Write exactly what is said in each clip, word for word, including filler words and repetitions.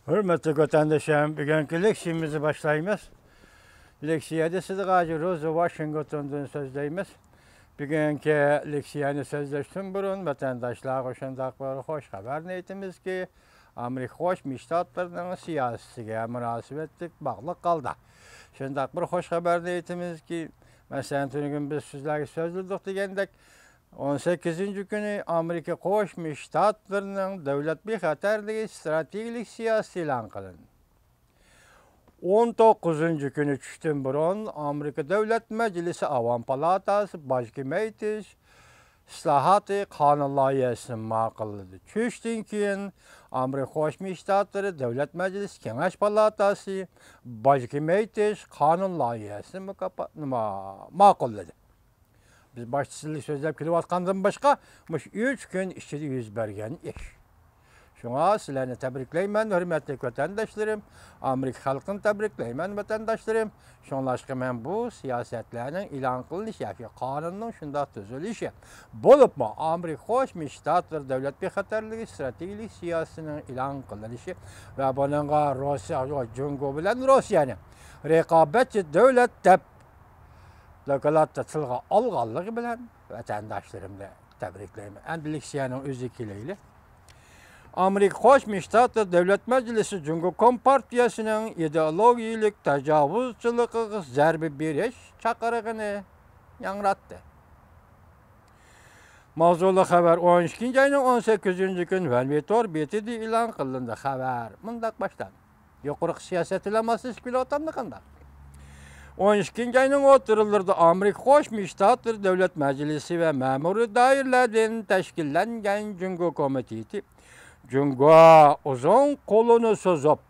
ھۆرمەتلىك ۋەتەندىشىم، بۈگۈنكى لېكسىيەمىزنى باشلايمىز. لېكسىيەدە سىدىق ھاجى روزى ۋاشىنگتوندىن سۆزلەيمىز. بۈگۈنكى لېكسىيەنى سۆزلەشتىن بۇرۇن، ۋەتەنداشلارغا شۇنداق بىر خوش خەۋەرنى ئېيتىمىزكى، ئامېرىكا قوشما شتاتلىرىنىڭ سىياسىتىگە مۇناسىۋەتلىك باغلىق ھالدا شۇنداق بىر خوش خەۋەرنى ئېيتىمىزكى، مەسىلەن، تۈنۈگۈن بىز سىزلەرگە سۆزلىدۇق دېگەندەك، ئون سەككىزىنچى كۈنى ئامېرىكا قوشما شتاتلىرىنىڭ دۆلەت بىخەتەرلىكى ستراتېگىيەلىك سىياسىتى ئېلان قىلىندى. ئون توققۇزىنچى كۈنى چۈشتىن بۇرۇن ئامېرىكا دۆلەت مەجلىسى ئاۋام پالاتاسى باج كېمەيتىش ئىسلاھاتى قانۇن لايىھەسىنى ماقۇللىدى. چۈشتىن كېيىن ئامېرىكا قوشما شتاتلىرى دۆلەت مەجلىسى كېڭەش پالاتاسى باج كېمەيتىش قانۇن لايىھەسىنى مۇكاپات-، ما-، ماقۇللىدى. بىز باشتا سىزلەر سۆزلەپ كېلىۋاتقاندىن باشقا، مۇشۇ ئۈچ كۈن ئىچىدە يۈز بەرگەن ئىش. شۇڭا سىلەرنى تەبرىكلەيمەن، ھۆرمەتلىك ۋەتەنداشلىرىم. ئامېرىكا خەلقىنى تەبرىكلەيمەن، ۋەتەنداشلىرىم. شۇڭلاشقا مەن بۇ سىياسەتلەرنىڭ ئېلان قىلىنىشى ياكى قانۇننىڭ شۇنداق تۈزۈلۈشى، بولۇپمۇ ئامېرىكا قوشما شتاتلىرى دۆلەت بىخەتەرلىكى ستراتېگىيەلىك سىياسىتىنىڭ ئېلان قىلىنىشى ۋە بۇنىڭغا روسىيە، جۇڭگو بىلەن روسىيەنى رىقابەتچى دۆلەت دەپ دوكلاتتا تىلغا ئالغانلىقى بىلەن ۋەتەنداشلىرىمنى تەبرىكلەيمەن. ئەمدى لېكسىيەنىڭ ئۆزىگە كېلەيلى. ئامېرىكا قوشما شتاتلىرى دۆلەت مەجلىسى جۇڭگو كومپارتىيەسىنىڭ ئىدېئولوگىيەلىك تاجاۋۇزچىلىقىغا زەربە بېرىش چاقىرىقىنى ياڭراتتى. ماۋزۇلۇق خەۋەر ئون ئىككىنچى ئاينىڭ ئون سەككىزىنچى كۈنى ۋەنۋېي تور بېتىدە ئېلان قىلىندى. خەۋەر مۇنداق باشلاندى. يۇقىرىقى سىياسەت بىلەن ماسلىشىپ كېلىۋاتامدۇ قانداق؟ ئون ئىككىنچى ئاينىڭ ئوتتۇرىلىرىدا ئامېرىكا قوشما شتاتلىرى دۆلەت مەجلىسى ۋە مەمۇرىي دائىرىلەردىن تەشكىللەنگەن جۇڭگو كومىتېتى جۇڭگو ئۇزۇن قولىنى سوزۇپ،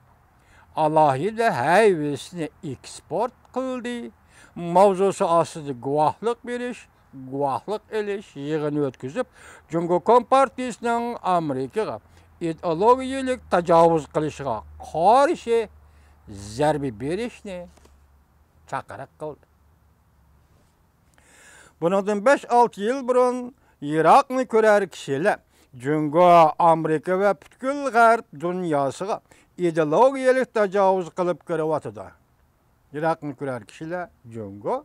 ئالاھىدە ھەيۋىسىنى ئېكسپورت قىلدى ماۋزۇسى ئاستىدا گۇۋاھلىق بېرىش، گۇۋاھلىق ئېلىش يىغىنى ئۆتكۈزۈپ، جۇڭگو كومپارتىيىسىنىڭ ئامېرىكىغا ئىدېئولوگىيەلىك تاجاۋۇز قىلىشىغا قارشى زەربە بېرىشنى چاقىرىق قىلدى. بۇنىڭدىن بەش-ئالتە يىل بۇرۇن يىراقنى كۆرەر كىشىلەر جۇڭگو، ئامېرىكا ۋە پۈتكۈل غەرب دۇنياسىغا ئىدېئولوگىيەلىك تاجاۋۇز قىلىپ كۆرۈۋاتىدۇ. يىراقنى كۆرەر كىشىلەر جۇڭگو،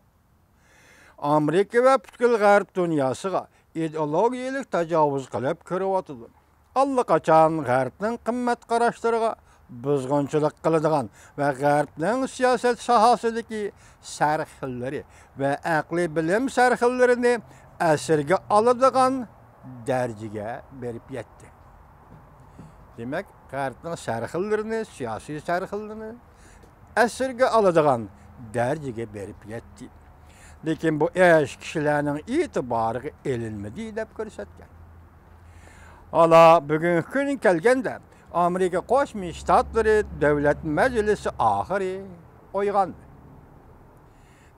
ئامېرىكا ۋە پۈتكۈل غەرب دۇنياسىغا ئىدېئولوگىيەلىك تاجاۋۇز قىلىپ كۆرۈۋاتىدۇ. ئاللىقاچان غەربنىڭ قىممەت قاراشلىرىغا بۇزغۇنچىلىق قىلىدىغان ۋە غەربنىڭ سىياسەت ساھەسىدىكى سەرخىللىرى ۋە ئەقلىي بىلىم سەرخىللىرىنى ئەسىرگە ئالىدىغان دەرىجىگە بېرىپ يەتتى. دېمەك، غەربنىڭ سەرخىللىرىنى، سىياسىي سەرخىللىرىنى ئەسىرگە ئالىدىغان دەرىجىگە بېرىپ يەتتى. لېكىن بۇ ئىش كىشىلەرنىڭ ئېتىبارىغا ئېلىنمىدى دەپ كۆرسەتكەن. ھالا بۈگۈنكى كۈنگە كەلگەندە، ئامېرىكا قوشما شتاتلىرى دۆلەت مەجلىسى ئاخىرى ئويغاندى.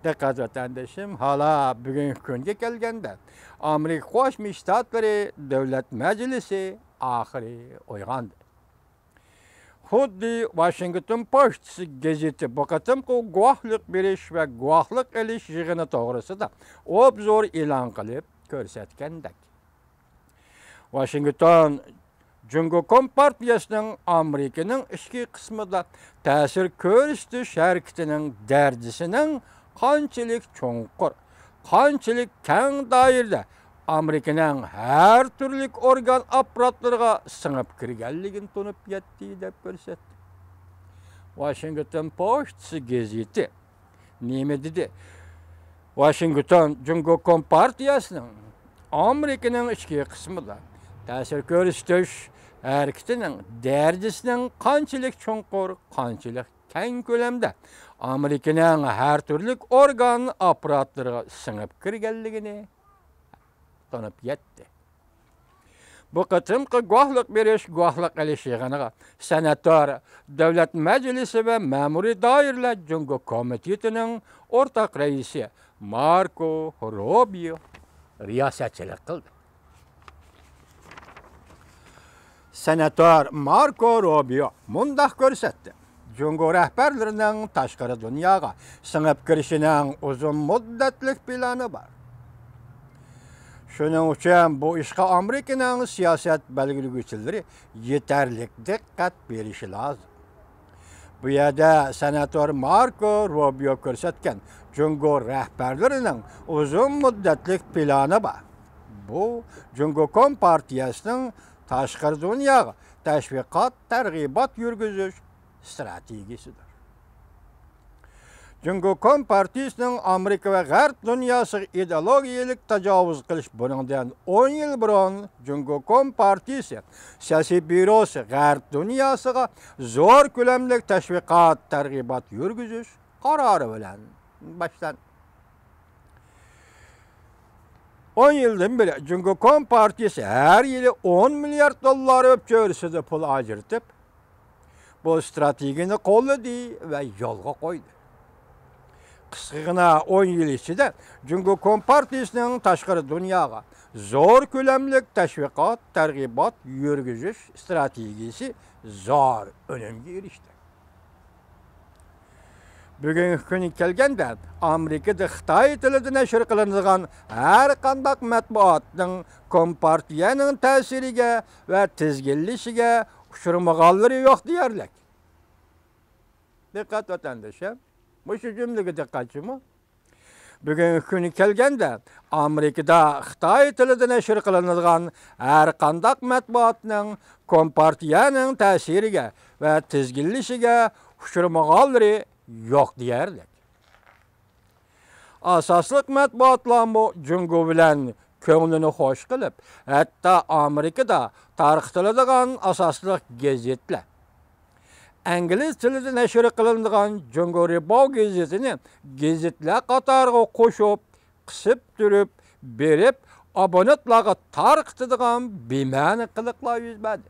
دىققەت ۋەتەندىشىم، ھالا بۈگۈنكى كۈنگە كەلگەندە، ئامېرىكا قوشما شتاتلىرى دۆلەت مەجلىسى ئاخىرى ئويغاندى. خۇددى ۋاشىنگتون پوچتىسى گېزىتى بۇ قېتىمقى گۇۋاھلىق بېرىش ۋە گۇۋاھلىق ئېلىش يىغىنى توغرىسىدا ئوبزور ئېلان قىلىپ كۆرسەتكەندەك. ۋاشىنگتون جۇڭگو كومپارتىيەسىنىڭ ئامېرىكىنىڭ ئىچكى قىسمىدا تەسىر كۆرسىتىش ھەرىكىتىنىڭ دەرىجىسىنىڭ قانچىلىك چوڭقۇر، قانچىلىك كەڭ دائىرىدە ئامېرىكىنىڭ ھەر تۈرلۈك ئورگان ئاپپاراتلىرىغا سىڭىپ كىرگەنلىكىنى تونۇپ يەتتى دەپ كۆرسەتتى. ۋاشىنگتون پوچتىسى گېزىتى نېمە دېدى؟ ۋاشىنگتون جۇڭگو كومپارتىيەسىنىڭ ئامېرىكىنىڭ ئىچكى قىسمىدا تەسىر كۆرسىتىش ھەرىكىتىنىڭ دەرىجىسىنىڭ قانچىلىك چوڭقۇر، قانچىلىك كەڭ كۆلەمدە ئامېرىكىنىڭ ھەر تۈرلۈك ئورگان ئاپپاراتلىرىغا سىڭىپ كىرگەنلىكىنى تونۇپ يەتتى. بۇ قېتىمقى گۇۋاھلىق بېرىش، گۇۋاھلىق ئېلىش يىغىنىغا سېناتور، دۆلەت مەجلىسى ۋە مەمۇرىي دائىرىلەر جۇڭگو كومىتېتىنىڭ ئورتاق رەئىسى ماركو روبىيو رىياسەتچىلىك قىلدى. سېناتور ماركو روبىيو مۇنداق كۆرسەتتى: جۇڭگو رەھبەرلىرىنىڭ تاشقىرى دۇنياغا سىڭىپ كىرىشىنىڭ ئۇزۇن مۇددەتلىك پىلانى بار. شۇنىڭ ئۈچۈن بۇ ئىشقا ئامېرىكىنىڭ سىياسەت بەلگىلىگۈچىلىرى يېتەرلىك دىققەت بېرىشى لازىم. بۇ يەردە سېناتور ماركو روبىيو كۆرسەتكەن جۇڭگو رەھبەرلىرىنىڭ ئۇزۇن مۇددەتلىك پىلانى بار. بۇ جۇڭگو كومپارتىيەسىنىڭ تاشقىرى دۇنياغا تەشۋىقات، تەرغىبات يۈرگۈزۈش ئىستراتېگىيىسىدۇر. جۇڭگو كومپارتىيىسىنىڭ ئامېرىكا ۋە غەرب دۇنياسىغا ئىدېئولوگىيەلىك تاجاۋۇز قىلىش بۇنىڭدىن ئون يىل بۇرۇن جۇڭگو كومپارتىيىسى سىياسىي بيۇروسى غەرب دۇنياسىغا زور كۆلەملىك تەشۋىقات، تەرغىبات يۈرگۈزۈش قارارى بىلەن باشلاندى. ئون يىلدىن بېرى جۇڭگو كومپارتىيىسى ھەر يىلى ئون مىليارد دوللار مۆلچەرىسىدە پۇل ئاجرىتىپ، بۇ ئىستراتېگىيەنى قوللىدى ۋە يولغا قويدى. قىسقىغىنا ئون يىل ئىچىدە جۇڭگو كومپارتىيىسىنىڭ تاشقىرى دۇنياغا زور كۆلەملىك تەشۋىقات، تەرغىبات يۈرگۈزۈش ئىستراتېگىيىسى زور ئۈنۈمگە ئېرىشتى. بۈگۈنكى كۈنگە كەلگەندە، ئامېرىكىدا خىتاي تىلىدا نەشر قىلىنىدىغان ھەر قانداق مەتبۇئاتنىڭ كومپارتىيەنىڭ تەسىرىگە ۋە تىزگىنلىشىگە ئۇچرىمىغانلىرى يوق دېيەرلىك. دىققەت ۋەتەندىشىم، مۇشۇ جۈملىگە دىققەت جۇمۇ. بۈگۈنكى كۈنگە كەلگەندە، ئامېرىكىدا خىتاي تىلىدا نەشر قىلىنىدىغان ھەر قانداق مەتبۇئاتنىڭ كومپارتىيەنىڭ تەسىرىگە ۋە تىزگىنلىشىگە ئۇچرىمىغانلىرى يوق دېيەرلىك. ئاساسلىق مەتبۇئاتلارمۇ جۇڭگو بىلەن كۆڭلىنى خوش قىلىپ، ھەتتا ئامېرىكىدا تارقىتىلىدىغان ئاساسلىق گېزىتلەر، ئىنگلىز تىلىدا نەشر قىلىنىدىغان جۇڭگو رىباۋ گېزىتىنى گېزىتلەر قاتارىغا قوشۇپ، قىسىپ تۇرۇپ بېرىپ، ئابونېنتلارغا تارقىتىدىغان بىمەنە قىلىقلار يۈز بەردى.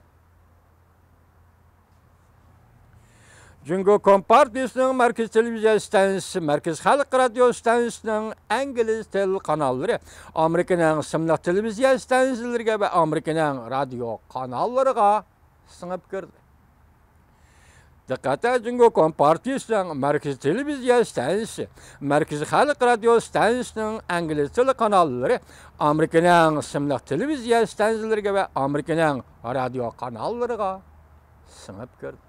جۇڭگو كومپارتىيىسىنىڭ مەركىزىي تېلېۋىزىيە ئىستانسىسى، مەركىزىي خەلق رادىيو ئىستانسىسىنىڭ ئىنگلىز تىل قاناللىرى ئامېرىكىنىڭ سىملىق تېلېۋىزىيە ئىستانسىلىرىگە ۋە ئامېرىكىنىڭ رادىيو قاناللىرىغا سىڭىپ كىردى. دىققەت، جۇڭگو كومپارتىيىسىنىڭ مەركىزىي تېلېۋىزىيە ئىستانسىسى، مەركىزىي خەلق رادىيو ئىستانسىسىنىڭ ئىنگلىز تىل قاناللىرى ئامېرىكىنىڭ سىملىق تېلېۋىزىيە ئىستانسىلىرىگە ۋە ئامېرىكىنىڭ رادىيو قاناللىرىغا سىڭىپ كىردى.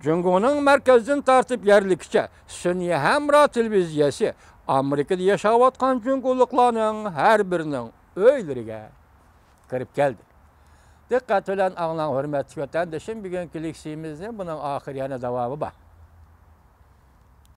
جۇڭگونىڭ مەركەزدىن تارتىپ يەرلىككىچە سۈنئىي ھەمراھ تېلېۋىزىيەسى ئامېرىكىدا ياشاۋاتقان جۇڭگولۇقلارنىڭ ھەر بىرىنىڭ ئۆيلىرىگە كىرىپ كەلدى. دىققەت بىلەن ئاڭلاڭ، ھۆرمەتلىك ۋەتەندىشىم، بۈگۈنكى لېكسىيىمىزنى، بۇنىڭ ئاخىرى يەنە داۋامى بار.